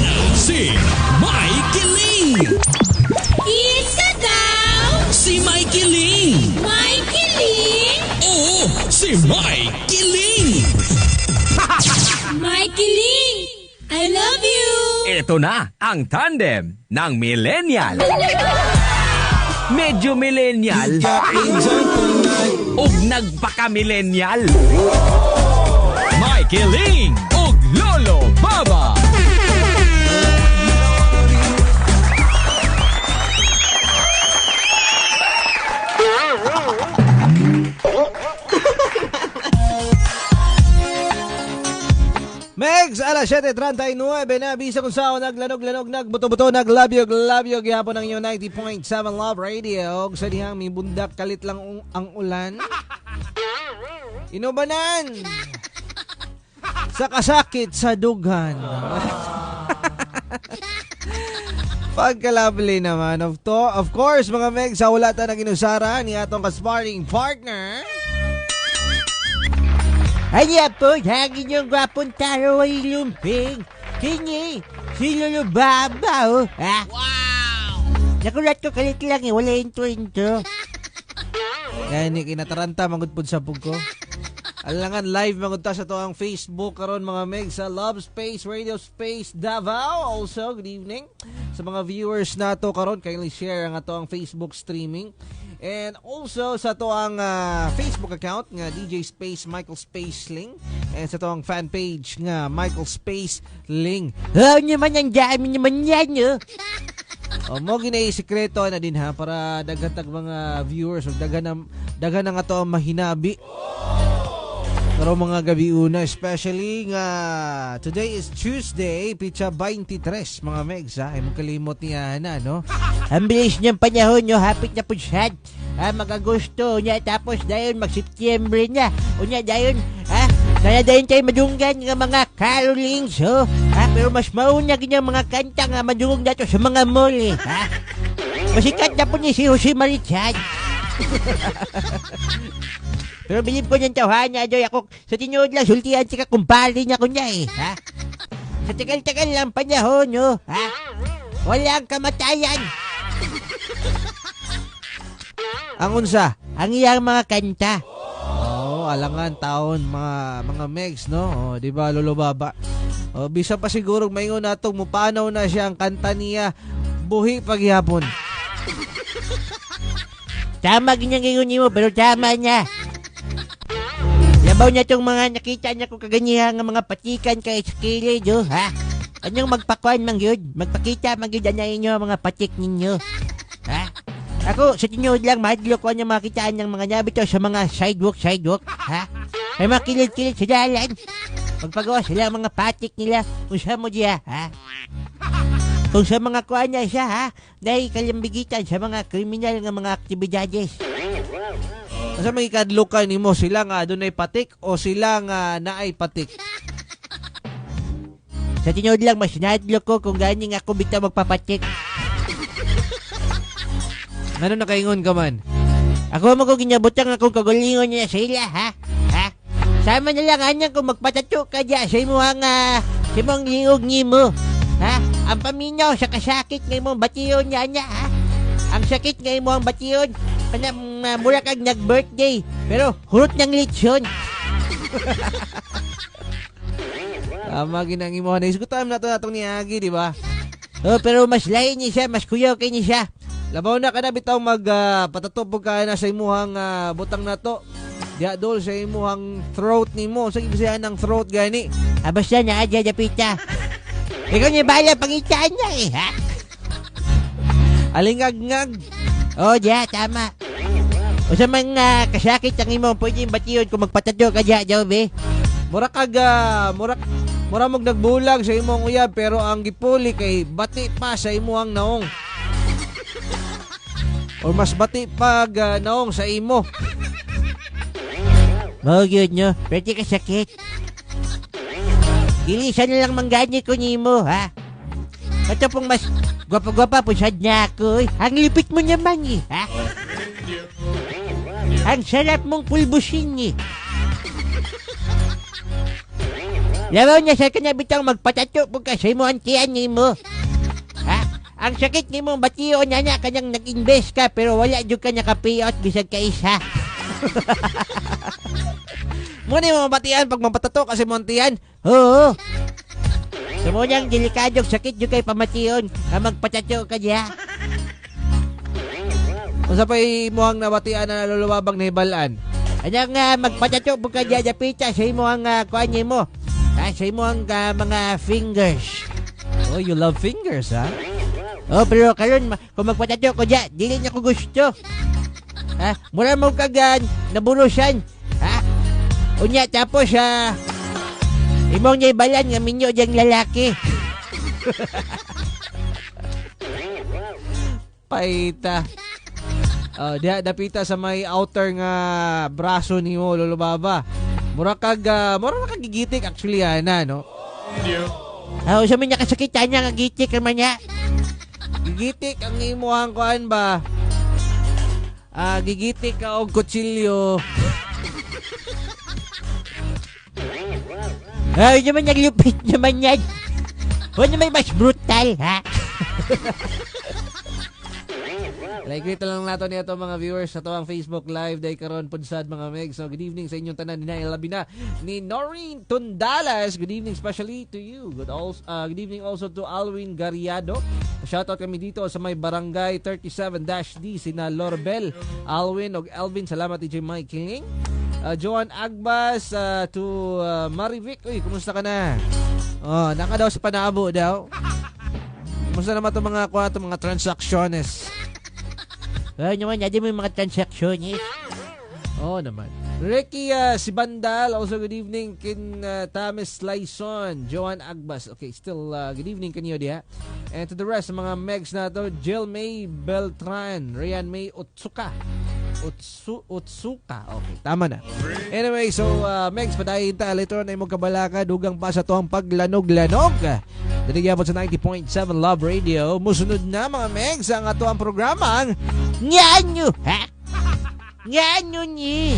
Niana si Mikey Ling. Isa daw! Si Mikey Ling. Mikey Ling! Oo, si Mikey Ling. Mikey Ling! I love you! Ito na ang tandem ng millennial. Medyo millennial ug nagpaka-millennial. Mikey Ling ug Lolo Baba. Megs, alas 7:39 na, bisa kung saan naglanog-lanog, nagbuto-buto, naglabyog-labyog, yapon ang inyong 90.7 Love Radio. Sa dihang may bundak, kalit lang ang ulan. Inubanan! Sa kasakit sa dughan. Pagkalabli naman. Of course, mga Megs, sa wala ta na ginusara ni atong kasparring partner. Anya po, hangin yung gwapong taro ay lumping. Kini, si Lolo Baba, oh. Ha? Wow! Nakulat ko kalit lang eh, wala intro-intro. Yan, ni kinataranta, magudpod sa pug ko. Alangan, live magud ta sa to ang Facebook karon mga meg sa Love Space Radio Space Davao. Also, good evening sa mga viewers nato karon, kindly share ang ato ang Facebook streaming. And also sa to ang Facebook account nga DJ Space Michael Space Ling and sa to ang fan page nga Michael Space Ling. Oh, naman, ang dami naman yan, oh. O mo ginay sikreto na din ha para daghan tag mga viewers ug daghan na nga to ang mahinabi. Pero mga gabi una, especially nga today is Tuesday, pitsa 23, mga megs ha. Ay magkalimot niya na, no? Ang bilis niyang panahon, no? Hapit na po siya. Ha, mag-Agosto, unya, tapos dayon mag-Septyembre na. Unya, dayon, ha, kaya dayon tayo madunggan nga mga carolings, oh. Ha, pero mas mauna ganyang mga kanta nga madungog nato sa mga mall, eh, ha? Masikat na po ni si Jose Marichan. Pero bilib ko niyang tawhana, Joy, ako sa tinuod lang, sultihan siya kumpare niya ko niya, eh, ha? Sa tagal-tagal lang panahon, no, ha? Walang kamatayan. Ang unsa? Ang iyang mga kanta. Oo, oh, alangan taon mga megs, no? Oh, di ba Lolo Baba? Oh, bisa pa siguro maingon natong mupanaw na siya ang kanta niya buhi paghihapon. Tama ganyan ngayon nimo, pero tama niya. Labaw niya itong mga nakita niya kung kaganyan nga mga patikan kay Skilid, oh, ha? Anyong magpakuan mang yun? Magpakita mang yun na inyo mga patik ninyo. Ha? Ako, sa tinuod lang, mahadlok ko ang makitaan ng mga nabito sa mga sidewalk, ha? Ay mga kilid-kilid sa dalan. Magpagawa sila ang mga patik nila. Kung saan mo diya, ha? Kung sa mga kuan niya siya, ha? Dahil kalambigitan sa mga kriminal nga mga aktibidades. Asa may kadlukan nimo sila nga adunay patik o sila nga naay patik? Sa tinuod lang, mas nadlok ko kung ganing ako bitaw magpapatik. Ngano nakaingon ka man? Ako mo ko ginabutang akong kagalingon niya sa ila, ha? Ha? Sama na lang anyang kung magpatato ka diya sa imong sa imong liog nimo. Ha? Ang paminaw sa kasakit nga imong bation niya niya, ha? Ang sakit nga imong bation kana mura kag nag-birthday pero hurot ng lechon. Tama ginang imo na isgutan nato natong niagi, di ba? Oh, pero mas lain ni siya, mas kuyaw kay ni siya. Labaw na ka na bitaw mag patatupog ka na sa imuhang butang nato. Diya dol sa imuhang throat nimo. Sa ibig ng throat gani. Ah, basta na adya dapita. Ikaw niya bahala pangitaan niya eh, ha? Alingagngag. Oh, diya, tama. O sa mga kasakit ang imong pwedeng bation kung magpatato ka diya, Jobe. Mura kag mura mog nagbulag sa imong uyab pero ang gipuli kay bati pa sa imuhang naong. O mas bati pag naong sa imo. Mao gyud nyo, pwede ka sakit. Gilisan na lang manggani ko nimo, ha? Ito pong mas gwapa-gwapa po sad na ako, eh. Ang lipit mo naman, eh, ha? Ang sarap mong pulbusin, eh. Labaw niya sa kanya bitang magpatato pud ka sa imo ang tiyan nimo. Ha? Ang sakit nimo bation niya niya kanyang nag-invest ka pero wala jud ka naka-payout bisag kaisa. Mo ni mo mabatian pag mapatato kasi mo ang tiyan. Oo. Sa mo niyang delikadong sakit jud kay pamation nga magpatato ka diya. Unsa pay imong nabatian na nalulubabang nahibalan? Anang magpatato pud ka diya dapita sa imo ang kuan nimo. Ha, sa imo ang mga fingers. Oh, you love fingers, ha? Oh, pero karon kung magpatato ko diya, dili niya ko gusto. Ha? Mura mo kag naburusan. Ha? Unya tapos imong niya nga minyo diyang lalaki. Paita. Oh, diha dapita sa may outer nga braso nimo, Lolo Baba. Mura kag mura kag gigitik actually ana, no? Ah, usa man niya kasakit niya nga gitik naman niya. Gigitik ang imuhang kuan ba? Ah, gigitik ka og kutsilyo. Ay, naman naglupit naman yan. Huwag naman mas brutal, ha? Like ito lang nato niya to mga viewers sa to ang Facebook Live day karon pud sad mga meg. So good evening sa inyong tanan dinhi labi na ni Noreen Tundalas. Good evening especially to you. Good evening also to Alwin Gariado. Shoutout kami dito sa may barangay 37-D sina Lorbel, Alwin og Elvin. Salamat DJ Mike King. Joan Agbas to Marivic. Uy, kumusta ka na? Oh, naka daw sa Panabo daw. Kumusta naman itong mga kuha, itong mga transactiones? Ay, naman, adi mo yung mga transaksyon, eh. Oo naman. Ricky Sibandal, also good evening kin Tamis Lyson, Joan Agbas. Okay, still good evening kanyo diha. And to the rest ng mga megs na to, Jill May Beltran, Rian May Otsuka. Otsuka. Okay, tama na. Anyway, so Megs, padayin ta later on ay mo kabalaka dugang pa sa tuang paglanog-lanog. Dili gyapon sa 90.7 Love Radio. Musunod na mga Megs ang ato ang programa ang Nyanyo, ha? Nyanyo ni.